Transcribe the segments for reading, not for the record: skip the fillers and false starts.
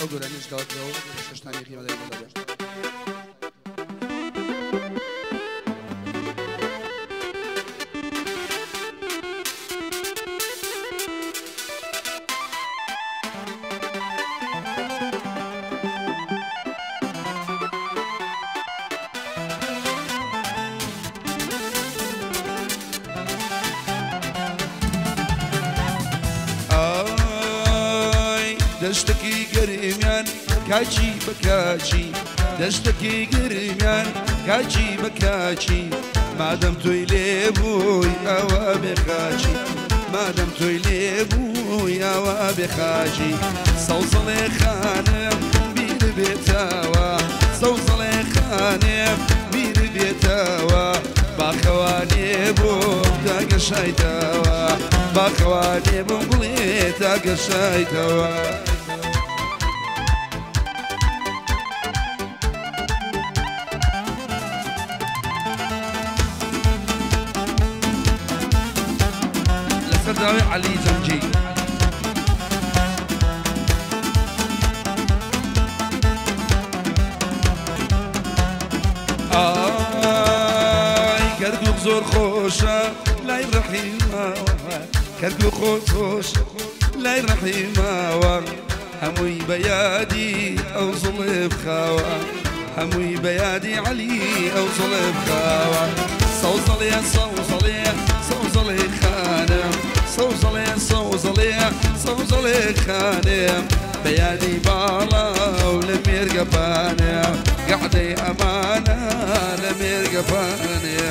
ئەو گۆرانیش داوەتەوە شەشتانی قیمەدای دەڵێ. دەشتەکی گەرمیان کاچی بەکاچی دەشتەکی گەرمیان کاچی بەکاچی مادەم تۆی لێبووی ئەوە بێخاچی مادەم تۆی لێبووی ئەوە بێخاچی سەوزەڵێ خانم بیر بێتەوە سەوزەڵێ خانم بیر بێتەوە باخەوانێ بووم تا گەشایتەوە باخەوانێ بووم گوڵێ تا گەشایتەوە. داوي علي جنجي ئای کەرکوک زۆر خۆشە لای ڕەحیماوە کەرکوک خۆشە لای ڕەحیماوە هەمووی بە یادی ئەو زوڵێ بخاوە هەمووی بە یادی عەلی ئەو زوڵێ بخاوە سەوزەڵێ سەوزەڵێ سەوزەڵێ خانم سەوزەڵێ سەوزەڵێ سەوزەڵێ خانم بە یادی باڵا و لە مێرگەپانێ قەعدەی ئەمانە لە مێرگەپانێ.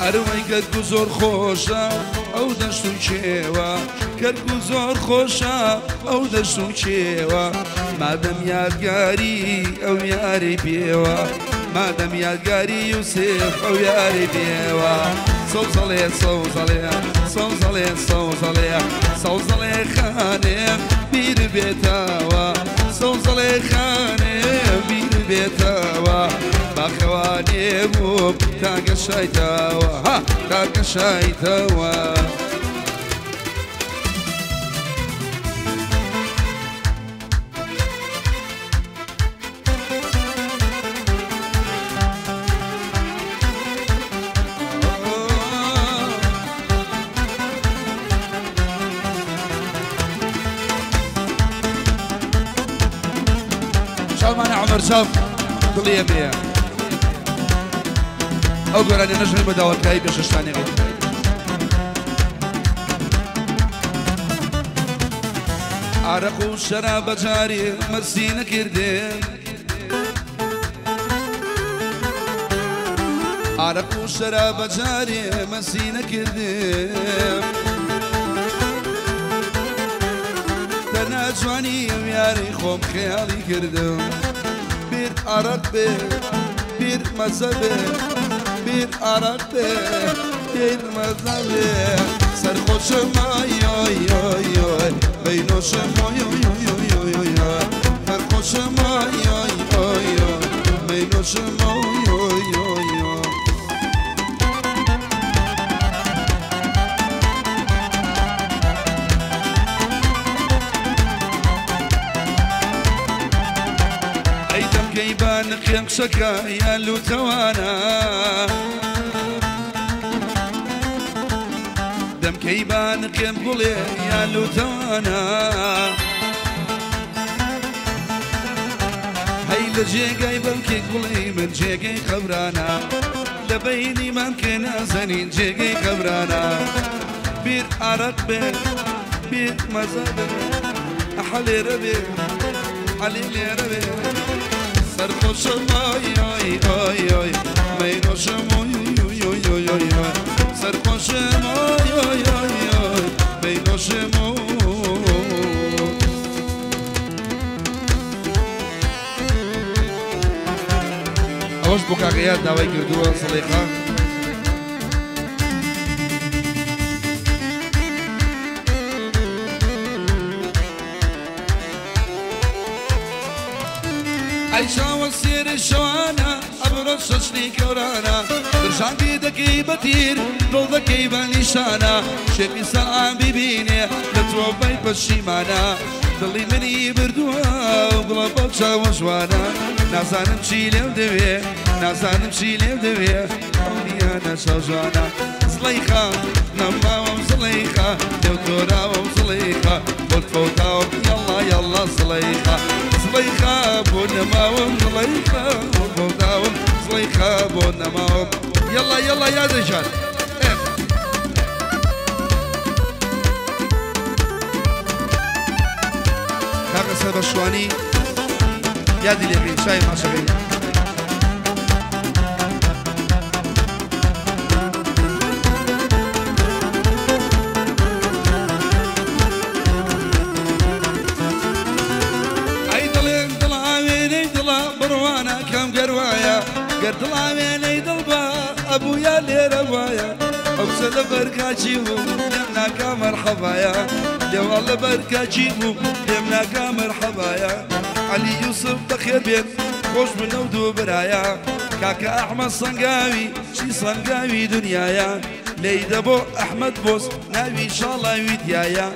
ئەروەی کەرکوک زۆر خۆشە ئەو دەشت و کێوە کەرکوک زۆر خۆشە ئەو دەشت و کێوە مادەم یادگاری ئەو یاری پێوە مادەم یادگاری یوسف ئەو یاری پێوە سەوزەڵێ سەوزەڵێ سەوزەڵێ سەوزەڵێ سەوزەڵێ خانێ بیر بێتەوە سەوزەڵێ خانێ بیر بێتەوە باخەوانێ بووم تا گەشایتەوە ها تا گەشایتەوە. چاومانە عومەر چاو دڵی ئێمەیە ئەو گۆرانیە نەژن بە داوەتکاری پێشەشتانی غەی. عرق و شەراب بەجارێ مەسی نەکردێ عرق و شەراب بەجارێ مەسی نەکردێ تەنها جوانی ئەو یاری خۆم خەیاڵی کردم بیر عرق بێ بیر مەزە بێ بیر عرق بێ بیر مەزە بێ سەرخۆشم ئای ئای ئای ئای بینۆشم ئای ئای ئای ئای ئای ئای سەرخۆشم ئای ئای ئای ئای بینۆشم ئای ئای ئای ئای. ئەی دەمکەی با نقێم قسەکە یان لوتەوانە دەمکەی با نقێم گوڵێ یان لوتەوانە هەی لە جێگای بەمکێ گوڵی من جێگەی خەورانە لە بەینی مەمکێ نازەنین جێگەی خەورانە بیر عرق بێ بیر مەزە بێ ئەحە لێرە بێ عەلی لێرە بێ سەرخۆشم ئای ئای ئای ئای مەینۆشم ئای ئای ئای ئای ئای ئای سەرخۆشم ئای ئای ئای ئای مەینۆشم ئای. ئەوەش بۆ کاغەیات داوای کردووە سڵێخا. ئەی چاوە سێرە شەوانە ئەبرۆ شەشنی کەورانە برژانگی دەکەی بە تیر دڵ دەکەی بە نیشانە شێخی سەرعان بیبینێ لە تۆبەی پەشیمانە دڵی منی بردووە و گوڵە بەو چاوە جوانە نازانم چی لێم دەوێ نازانم چی لێم دەوێ ئەو نیانە چاو جوانە زڵەیخا نەماوم زڵەیخا لێو تۆراوم زڵەیخا بۆت فەوتاوم یەڵا یەڵا زڵەیخا زڵەیخا بۆ نەماوم زڵەیخا بۆ فەوتاوم زڵەیخا بۆ نەماوم یەڵا یەڵا یادەجان کاکە سەر بە شوانی یادی لێبین چای ماشەکەی ئەی دڵێن دڵ ئاوێنەی دڵە بڕوانە کەم گەروایە گەر دڵ ئاوێنەی دڵ بە ئەبوویا لێرە وایە ئەو سە لە بەرکاچی بوو لێم ناکا مەرحەبایە لێواڵ لە بەرکاچی بوو لێم ناکا مەرحەبایە عەلی یوسف بەخێر بێت خۆش بنەو دوو برایە کاکە ئەحمەد سەنگاوی چی سەنگاوی دنیایە لێی دەبۆ ئەحمەد بۆز ناوی شاڵاوی دیایە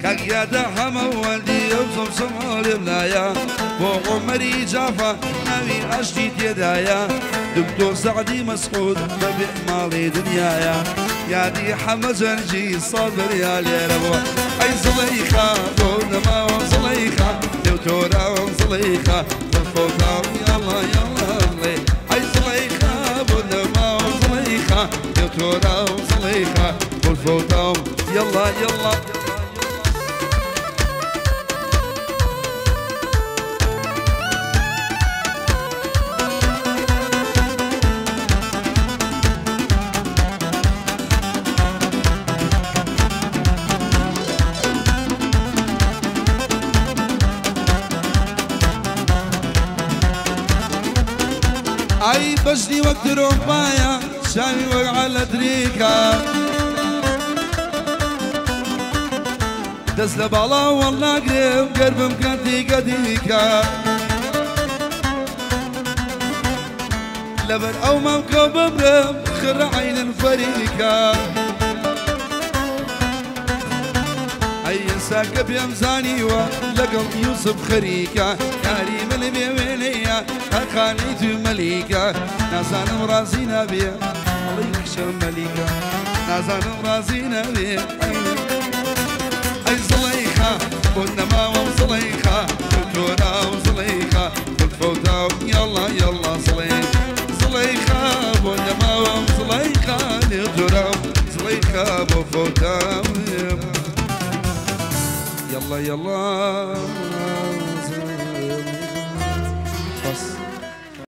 کاک یادە هەمە وەندی ئەو زەمزەمە لێم لایە بۆ عومەری جافا ناوی ئاشتی تێدایە دکتۆر سەعدی مەسعود بەبێ ماڵی دنیایە یادی حەمە جەنجی سەبریا لێرە بووە ئەی زڵەیخا بۆ نەماوم زڵەیخا لێو تۆراوم زڵەیخا بۆ فەوتاوم یاڵا یاڵا زڵەی ئەی زڵەیخا بۆ نەماوم زڵەیخا لێو تۆراوم زڵەیخا بۆ فەوتاوم یاڵا یاڵا. ئەی بەژنی وەک درۆمپایە چاوی وەک عەلە دریکە دەست لە باڵا وەڵناگرێم گەر بمکەن دیکە دیکە لەبەر ئەو مەمکە بمرم خڕە عەینن فەریکە ئەی ئینسان کە پێم زانیوە لەگەڵ یوسف خەریکە یاری من بێوێنەیە خانەی تو مەلیکە نازانم ڕازی نابێ ئەڵێی کچە مەلیکە نازانم ڕازی نابێ ئەی زڵەیخا بۆ نەماوم زڵەیخا بۆ تۆراوم زڵەیخا بۆ فەوتاوم یاڵا یاڵا زڵەی زڵەیخا بۆ نەماوم زڵەیخا لێ تۆراوم زڵەیخا بۆ فەوتاوم يلا يلا.